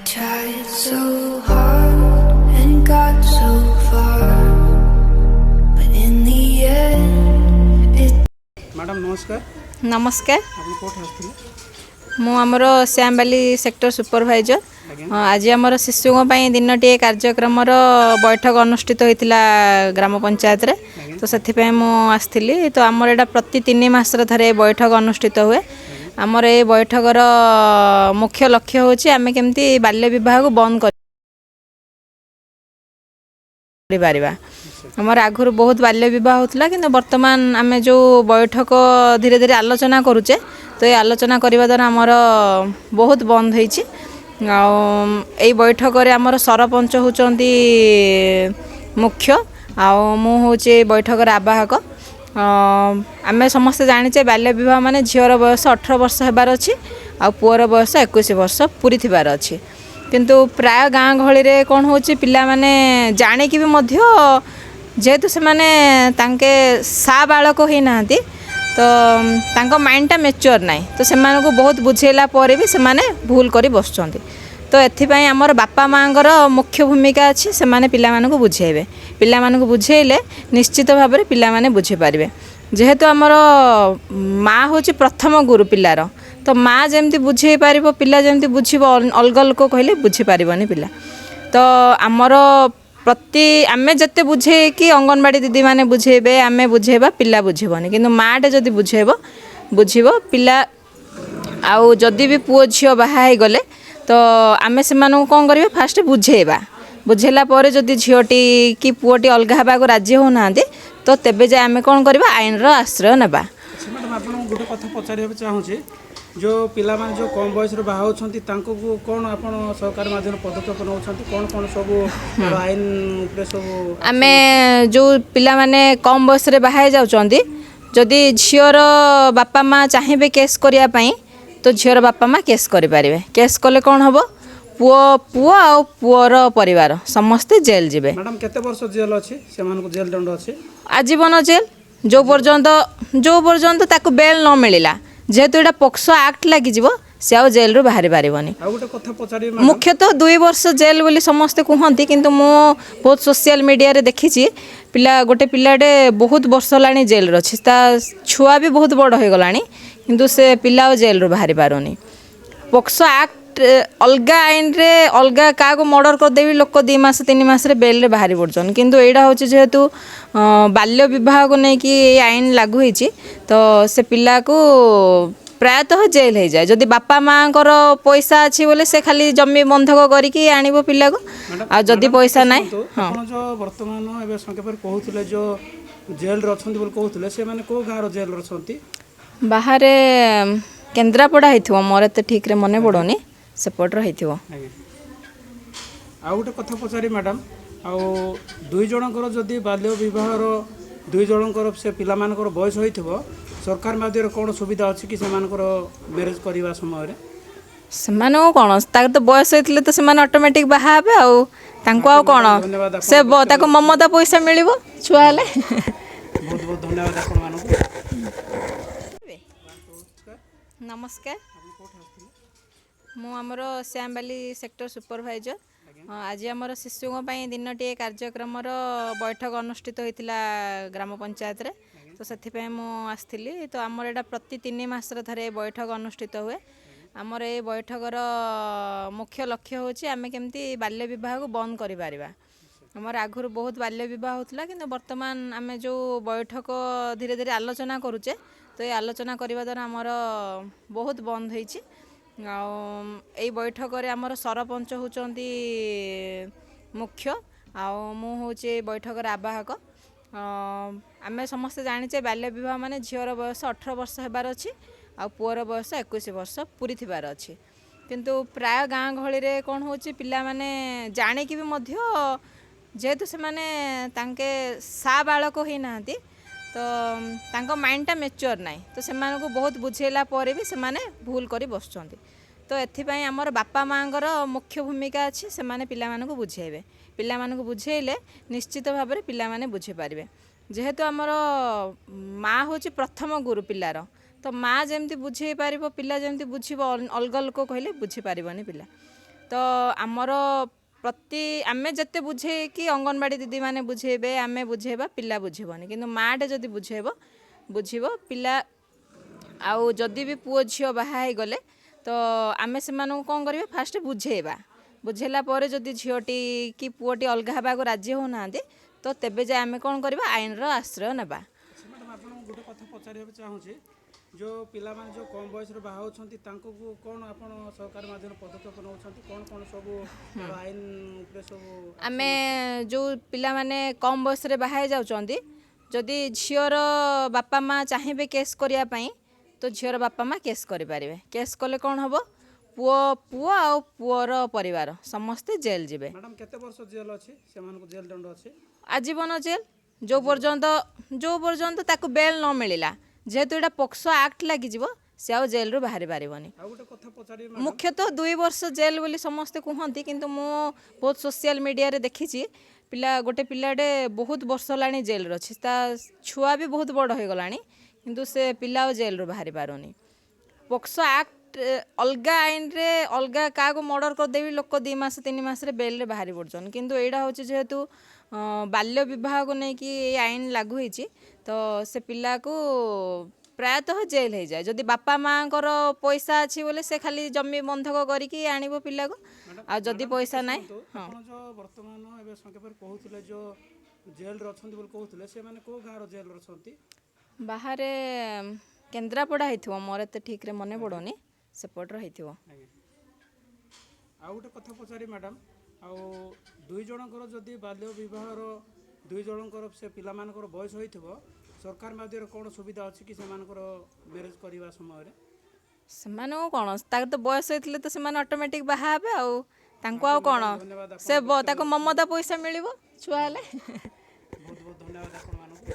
Tried so hard and got so far, but in the end, it madam, ନମସ୍କାର। ନମସ୍କାର। ଆପଣ କେଉଁଠୁ ଆସିଥିଲେ? ମୁଁ ଆମର ଶ୍ୟାମବାଲି ସେକ୍ଟର ସୁପରଭାଇଜର। ଆଜ୍ଞା। ହଁ, ଆଜି ଆମର ଶିଶୁଙ୍କ ପାଇଁ ଦିନଟିଏ କାର୍ଯ୍ୟକ୍ରମର ବୈଠକ ଅନୁଷ୍ଠିତ ହୋଇଥିଲା ଗ୍ରାମ ପଞ୍ଚାୟତରେ, ତ ସେଥିପାଇଁ ମୁଁ ଆସିଥିଲି। ତ ଆମର ଏଇଟା ପ୍ରତି 3 ମାସରେ ଥରେ ଏ ବୈଠକ ଅନୁଷ୍ଠିତ ହୁଏ। ଆମର ଏ ବୈଠକର ମୁଖ୍ୟ ଲକ୍ଷ୍ୟ ହେଉଛି ଆମେ କେମିତି ବାଲ୍ୟ ବିବାହକୁ ବନ୍ଦ କରିପାରିବା। ଆମର ଆଗରୁ ବହୁତ ବାଲ୍ୟ ବିବାହ ହେଉଥିଲା, କିନ୍ତୁ ବର୍ତ୍ତମାନ ଆମେ ଯେଉଁ ବୈଠକ ଧୀରେ ଧୀରେ ଆଲୋଚନା କରୁଛେ, ତ ଏ ଆଲୋଚନା କରିବା ଦ୍ୱାରା ଆମର ବହୁତ ବନ୍ଦ ହେଇଛି। ଆଉ ଏଇ ବୈଠକରେ ଆମର ସରପଞ୍ଚ ହେଉଛନ୍ତି ମୁଖ୍ୟ, ଆଉ ମୁଁ ହେଉଛି ଏଇ ବୈଠକର ଆବାହକ। ଆମେ ସମସ୍ତେ ଜାଣିଛେ, ବାଲ୍ୟ ବିବାହ ମାନେ ଝିଅର ବୟସ 18 ବର୍ଷ ହେବାର ଅଛି ଆଉ ପୁଅର ବୟସ 21 ବର୍ଷ ପୁରି ଥିବାର ଅଛି। କିନ୍ତୁ ପ୍ରାୟ ଗାଁ ଗହଳିରେ କ'ଣ ହେଉଛି, ପିଲାମାନେ ଜାଣିକି ବି ମଧ୍ୟ, ଯେହେତୁ ସେମାନେ ତାଙ୍କେ ସାବାଳକ ହେଇନାହାନ୍ତି, ତ ତାଙ୍କ ମାଇଣ୍ଡଟା ମେଚ୍ୟୁଅର୍ ନାହିଁ, ତ ସେମାନଙ୍କୁ ବହୁତ ବୁଝେଇଲା ପରେ ବି ସେମାନେ ଭୁଲ କରି ବସୁଛନ୍ତି। ତ ଏଥିପାଇଁ ଆମର ବାପା ମାଆଙ୍କର ମୁଖ୍ୟ ଭୂମିକା ଅଛି। ସେମାନେ ପିଲାମାନଙ୍କୁ ବୁଝେଇବେ। ପିଲାମାନଙ୍କୁ ବୁଝେଇଲେ ନିଶ୍ଚିତ ଭାବରେ ପିଲାମାନେ ବୁଝିପାରିବେ। ଯେହେତୁ ଆମର ମା ହେଉଛି ପ୍ରଥମ ଗୁରୁ ପିଲାର, ତ ମା ଯେମିତି ବୁଝେଇ ପାରିବ, ପିଲା ଯେମିତି ବୁଝିବ, ଅଲଗା ଲୋକ କହିଲେ ବୁଝିପାରିବନି ପିଲା। ତ ଆମର ପ୍ରତି ଆମେ ଯେତେ ବୁଝେଇକି, ଅଙ୍ଗନବାଡ଼ି ଦିଦିମାନେ ବୁଝେଇବେ, ଆମେ ବୁଝେଇବା, ପିଲା ବୁଝିବନି। କିନ୍ତୁ ମାଆଟେ ଯଦି ବୁଝେଇବ, ବୁଝିବ ପିଲା। ଆଉ ଯଦି ବି ପୁଅ ଝିଅ ବାହା ହେଇଗଲେ, ତ ଆମେ ସେମାନଙ୍କୁ କ'ଣ କରିବା? ଫାଷ୍ଟ ବୁଝେଇବା। ବୁଝେଇଲା ପରେ ଯଦି ଝିଅଟି କି ପୁଅଟି ଅଲଗା ହେବାକୁ ରାଜି ହେଉନାହାନ୍ତି, ତ ତେବେ ଯାଇ ଆମେ କ'ଣ କରିବା? ଆଇନର ଆଶ୍ରୟ ନେବା। ଆଚ୍ଛା ମ୍ୟାଡ଼ାମ୍, ଆପଣଙ୍କୁ ଗୋଟେ କଥା ପଚାରିବାକୁ ଚାହୁଁଛି। ଯେଉଁ ପିଲାମାନେ ଯେଉଁ କମ୍ ବୟସରେ ବାହା ହେଉଛନ୍ତି, ତାଙ୍କୁ କ'ଣ ଆପଣ ସରକାର ମାଧ୍ୟମରେ ପଦକ୍ଷେପ ନେଉଛନ୍ତି? କ'ଣ କ'ଣ ସବୁ ଆଇନ ଉପରେ ସବୁ? ଆମେ ଯେଉଁ ପିଲାମାନେ କମ୍ ବୟସରେ ବାହା ହେଇଯାଉଛନ୍ତି, ଯଦି ଝିଅର ବାପା ମା ଚାହିଁବେ କେସ୍ କରିବା ପାଇଁ, ତ ଝିଅର ବାପା ମା କେସ୍ କରିପାରିବେ। କେସ୍ କଲେ କ'ଣ ହେବ? ପୁଅ ଆଉ ପୁଅର ପରିବାର ସମସ୍ତେ ଜେଲ୍ ଯିବେ। ମ୍ୟାଡ଼ାମ୍, କେତେ ବର୍ଷ ଜେଲ୍ ଅଛି ସେମାନଙ୍କୁ, ଜେଲ୍ ଦଣ୍ଡ ଅଛି? ଆଜୀବନ ଜେଲ୍, ଯେଉଁ ପର୍ଯ୍ୟନ୍ତ ତାକୁ ବେଲ୍ ନ ମିଳିଲା। ଯେହେତୁ ଏଇଟା ପୋକ୍ସୋ ଆକ୍ଟ ଲାଗିଯିବ, ସେ ଆଉ ଜେଲ୍ରୁ ବାହାରି ପାରିବନି। ଆଉ ଗୋଟେ କଥା ପଚାରିବି ମ୍ୟାଡ଼ାମ୍। ମୁଖ୍ୟତଃ 2 ବର୍ଷ ଜେଲ୍ ବୋଲି ସମସ୍ତେ କୁହନ୍ତି, କିନ୍ତୁ ମୁଁ ବହୁତ ସୋସିଆଲ ମିଡ଼ିଆରେ ଦେଖିଛି, ପିଲା ଗୋଟେ ପିଲାଟେ ବହୁତ ବର୍ଷ ହେଲାଣି ଜେଲ୍ରେ ଅଛି। ତା ଛୁଆ ବି ବହୁତ ବଡ଼ ହୋଇଗଲାଣି, କିନ୍ତୁ ସେ ପିଲା ଆଉ ଜେଲ୍ରୁ ବାହାରି ପାରୁନି। ପୋକ୍ସୋ ଆକ୍ଟ ଅଲଗା ଆଇନରେ ଅଲଗା କାହାକୁ ମର୍ଡ଼ର କରିଦେବି, ଲୋକ 2 ମାସ 3 ମାସରେ ବେଲ୍ରେ ବାହାରି ପଡ଼ୁଛନ୍ତି। କିନ୍ତୁ ଏଇଟା ହେଉଛି ଯେହେତୁ ବାଲ୍ୟ ବିବାହକୁ ନେଇକି ଏଇ ଆଇନ ଲାଗୁ ହେଇଛି, ତ ସେ ପିଲାକୁ ପ୍ରାୟତଃ ଜେଲ୍ ହେଇଯାଏ। ଯଦି ବାପା ମାଆଙ୍କର ପଇସା ଅଛି ବୋଲେ ସେ ଖାଲି ଜମି ବନ୍ଧକ କରିକି ଆଣିବ ପିଲାକୁ, ଆଉ ଯଦି ମ୍ୟାଡ଼ାମ୍, ପଇସା ଟିକେ ନାହିଁ ଶୁଣନ୍ତୁ, ହଁ। ଆପଣ ଯେଉଁ ବର୍ତ୍ତମାନ ଏବେ ସଂକ୍ଷେପରେ କହୁଥିଲେ, ଯେଉଁ ଜେଲ୍ରେ ଅଛନ୍ତି ବୋଲି କହୁଥିଲେ, ସେମାନେ କେଉଁ ଗାଁର ଜେଲ୍ରେ ଅଛନ୍ତି? ବାହାରେ କେନ୍ଦ୍ରାପଡ଼ା ହେଇଥିବ, ମୋର ଏତେ ଠିକ୍ରେ ମନେ ପଡ଼ୁନି, ସେପଟର ହେଇଥିବ। ଆଜ୍ଞା, ଆଉ ଗୋଟେ କଥା ପଚାରିବି ମ୍ୟାଡ଼ାମ୍। ଆଉ ଦୁଇ ଜଣଙ୍କର ଯଦି ବାଲ୍ୟ ବିବାହର ଦୁଇ ଜଣଙ୍କର ସେ ପିଲାମାନଙ୍କର ବୟସ ହୋଇଥିବ, ସରକାର ମାଧ୍ୟମରେ କ'ଣ ସୁବିଧା ଅଛି କି ସେମାନଙ୍କର ମ୍ୟାରେଜ୍ କରିବା ସମୟରେ? ସେମାନଙ୍କୁ କ'ଣ, ତାର ତ ବୟସ ହେଇଥିଲେ ତ ସେମାନେ ଅଟୋମେଟିକ୍ ବାହା ହେବେ। ଆଉ ତାଙ୍କୁ ଆଉ କ'ଣ? ଧନ୍ୟବାଦ। ସେ ତାକୁ ମମତା ପଇସା ମିଳିବ ଛୁଆ ହେଲେ। ବହୁତ ବହୁତ ଧନ୍ୟବାଦ ଆପଣମାନଙ୍କୁ। ନମସ୍କାର। ମୁଁ ଆମର ଶ୍ୟାମବାଲି ସେକ୍ଟର ସୁପରଭାଇଜର। ହଁ, ଆଜି ଆମର ଶିଶୁଙ୍କ ପାଇଁ ଦିନଟିଏ କାର୍ଯ୍ୟକ୍ରମର ବୈଠକ ଅନୁଷ୍ଠିତ ହୋଇଥିଲା ଗ୍ରାମ ପଞ୍ଚାୟତରେ, ତ ସେଥିପାଇଁ ମୁଁ ଆସିଥିଲି। ତ ଆମର ଏଇଟା ପ୍ରତି 3 ମାସରେ ଥରେ ଏ ବୈଠକ ଅନୁଷ୍ଠିତ ହୁଏ। ଆମର ଏ ବୈଠକର ମୁଖ୍ୟ ଲକ୍ଷ୍ୟ ହେଉଛି ଆମେ କେମିତି ବାଲ୍ୟ ବିବାହକୁ ବନ୍ଦ କରିପାରିବା। ଆମର ଆଗରୁ ବହୁତ ବାଲ୍ୟ ବିବାହ ହେଉଥିଲା, କିନ୍ତୁ ବର୍ତ୍ତମାନ ଆମେ ଯେଉଁ ବୈଠକ ଧୀରେ ଧୀରେ ଆଲୋଚନା କରୁଛେ, ତ ଏ ଆଲୋଚନା କରିବା ଦ୍ୱାରା ଆମର ବହୁତ ବନ୍ଦ ହେଇଛି। ଆଉ ଏଇ ବୈଠକରେ ଆମର ସରପଞ୍ଚ ହେଉଛନ୍ତି ମୁଖ୍ୟ, ଆଉ ମୁଁ ହେଉଛି ଏଇ ବୈଠକର ଆବାହକ। ଆମେ ସମସ୍ତେ ଜାଣିଛେ, ବାଲ୍ୟ ବିବାହ ମାନେ ଝିଅର ବୟସ 18 ବର୍ଷ ହେବାର ଅଛି ଆଉ ପୁଅର ବୟସ 21 ବର୍ଷ ପୁରି ଥିବାର ଅଛି। କିନ୍ତୁ ପ୍ରାୟ ଗାଁ ଗହଳିରେ କ'ଣ ହେଉଛି, ପିଲାମାନେ ଜାଣିକି ବି ମଧ୍ୟ, ଯେହେତୁ ସେମାନେ ତାଙ୍କେ ସାବାଳକ ହେଇନାହାନ୍ତି, ତ ତାଙ୍କ ମାଇଣ୍ଡଟା ମେଚ୍ୟୁଅର୍ ନାହିଁ, ତ ସେମାନଙ୍କୁ ବହୁତ ବୁଝେଇଲା ପରେ ବି ସେମାନେ ଭୁଲ କରି ବସୁଛନ୍ତି। ତ ଏଥିପାଇଁ ଆମର ବାପା ମାଆଙ୍କର ମୁଖ୍ୟ ଭୂମିକା ଅଛି। ସେମାନେ ପିଲାମାନଙ୍କୁ ବୁଝେଇବେ। ପିଲାମାନଙ୍କୁ ବୁଝେଇଲେ ନିଶ୍ଚିତ ଭାବରେ ପିଲାମାନେ ବୁଝିପାରିବେ। ଯେହେତୁ ଆମର ମା ହେଉଛି ପ୍ରଥମ ଗୁରୁ ପିଲାର, ତ ମା ଯେମିତି ବୁଝେଇ ପାରିବ, ପିଲା ଯେମିତି ବୁଝିବ, ଅଲଗା ଲୋକ କହିଲେ ବୁଝିପାରିବନି ପିଲା। ତ ଆମର ପ୍ରତି ଆମେ ଯେତେ ବୁଝେଇକି ଅଙ୍ଗନବାଡ଼ି ଦିଦିମାନେ ବୁଝେଇବେ, ଆମେ ବୁଝେଇବା, ପିଲା ବୁଝିବନି। କିନ୍ତୁ ମାଆଟେ ଯଦି ବୁଝେଇବ, ବୁଝିବ ପିଲା। ଆଉ ଯଦି ବି ପୁଅ ଝିଅ ବାହା ହେଇଗଲେ, ତ ଆମେ ସେମାନଙ୍କୁ କ'ଣ କରିବା? ଫାଷ୍ଟ ବୁଝେଇବା। ବୁଝେଇଲା ପରେ ଯଦି ଝିଅଟି କି ପୁଅଟି ଅଲଗା ହେବାକୁ ରାଜି ହେଉନାହାନ୍ତି, ତ ତେବେ ଯାଇ ଆମେ କ'ଣ କରିବା? ଆଇନର ଆଶ୍ରୟ ନେବା। ଆଚ୍ଛା ମ୍ୟାଡ଼ାମ୍, ଆପଣଙ୍କୁ ଗୋଟେ କଥା ପଚାରିବାକୁ ଚାହୁଁଛି। ଯେଉଁ ପିଲାମାନେ ଯେଉଁ କମ୍ ବୟସରେ ବାହା ହେଉଛନ୍ତି, ତାଙ୍କୁ କ'ଣ ଆପଣ ସରକାର ମାଧ୍ୟମରେ ପଦକ୍ଷେପ ନେଉଛନ୍ତି? କ'ଣ କ'ଣ ସବୁ ଆଇନ ଉପରେ ସବୁ? ଆମେ ଯେଉଁ ପିଲାମାନେ କମ୍ ବୟସରେ ବାହା ହେଇଯାଉଛନ୍ତି, ଯଦି ଝିଅର ବାପା ମା ଚାହିଁବେ କେସ୍ କରିବା ପାଇଁ, ତ ଝିଅର ବାପା ମା କେସ୍ କରିପାରିବେ। କେସ୍ କଲେ କ'ଣ ହେବ? ପୁଅ ଆଉ ପୁଅର ପରିବାର ସମସ୍ତେ ଜେଲ୍ ଯିବେ। ମ୍ୟାଡ଼ାମ୍, କେତେ ବର୍ଷ ଜେଲ୍ ଅଛି ସେମାନଙ୍କୁ, ଜେଲ୍ ଦଣ୍ଡ ଅଛି? ଆଜୀବନ ଜେଲ୍, ଯେଉଁ ପର୍ଯ୍ୟନ୍ତ ତାକୁ ବେଲ୍ ନ ମିଳିଲା। ଯେହେତୁ ଏଇଟା ପକ୍ସୋ ଆକ୍ଟ ଲାଗିଯିବ, ସେ ଆଉ ଜେଲ୍ରୁ ବାହାରି ପାରିବନି। ଆଉ ଗୋଟେ କଥା ପଚାରିବି। ମୁଖ୍ୟତଃ 2 ବର୍ଷ ଜେଲ୍ ବୋଲି ସମସ୍ତେ କୁହନ୍ତି, କିନ୍ତୁ ମୁଁ ବହୁତ ସୋସିଆଲ ମିଡ଼ିଆରେ ଦେଖିଛି, ପିଲା ଗୋଟେ ପିଲାଟେ ବହୁତ ବର୍ଷ ହେଲାଣି ଜେଲ୍ରେ ଅଛି। ତା ଛୁଆ ବି ବହୁତ ବଡ଼ ହେଇଗଲାଣି, କିନ୍ତୁ ସେ ପିଲା ଆଉ ଜେଲ୍ରୁ ବାହାରି ପାରୁନି। ପକ୍ସୋ ଆକ୍ଟ ଅଲଗା ଆଇନରେ ଅଲଗା କାହାକୁ ମର୍ଡ଼ର କରିଦେବି, ଲୋକ 2 ମାସ 3 ମାସରେ ବେଲ୍ରେ ବାହାରି ପଡ଼ୁଛନ୍ତି। କିନ୍ତୁ ଏଇଟା ହେଉଛି ଯେହେତୁ ବାଲ୍ୟ ବିବାହକୁ ନେଇକି ଏଇ ଆଇନ ଲାଗୁ ହେଇଛି, ତ ସେ ପିଲାକୁ ପ୍ରାୟତଃ ଜେଲ୍ ହେଇଯାଏ। ଯଦି ବାପା ମାଆଙ୍କର ପଇସା ଅଛି ବୋଲେ ସେ ଖାଲି ଜମି ବନ୍ଧକ କରିକି ଆଣିବ ପିଲାକୁ, ଆଉ ଯଦି ପଇସା ନାହିଁ। ହଁ। ଆପଣ ଯେଉଁ ବର୍ତ୍ତମାନ ଏବେ ସଂକ୍ଷେପରେ କହୁଥିଲେ, ଯେଉଁ ଜେଲ୍ରେ ଅଛନ୍ତି ବୋଲି କହୁଥିଲେ, ସେମାନେ କେଉଁ ଗାଁର ଜେଲ୍ରେ ଅଛନ୍ତି? ବାହାରେ କେନ୍ଦ୍ରାପଡ଼ା ହେଇଥିବ, ମୋର ଏତେ ଠିକ୍ରେ ମନେ ପଡ଼ୁନି, ସେପଟର ହେଇଥିବ। ଆଜ୍ଞା, ଆଉ ଗୋଟେ କଥା ପଚାରିବି ମ୍ୟାଡ଼ାମ୍। ଆଉ ଦୁଇ ଜଣଙ୍କର ଯଦି ବାଲ୍ୟ ବିବାହର ଦୁଇ ଜଣଙ୍କର ସେ ପିଲାମାନଙ୍କର ବୟସ ହୋଇଥିବ, ସରକାର ମାଧ୍ୟମରେ କ'ଣ ସୁବିଧା ଅଛି କି ସେମାନଙ୍କର ମ୍ୟାରେଜ୍ କରିବା ସମୟରେ? ସେମାନଙ୍କୁ କ'ଣ, ତାର ତ ବୟସ ହେଇଥିଲେ ତ ସେମାନେ ଅଟୋମେଟିକ୍ ବାହା ହେବେ। ଆଉ ତାଙ୍କୁ ଆଉ କ'ଣ? ଧନ୍ୟବାଦ। ସେ ତାକୁ ମମତା ପଇସା ମିଳିବ ଛୁଆ ହେଲେ। ବହୁତ ବହୁତ ଧନ୍ୟବାଦ ଆପଣମାନଙ୍କୁ।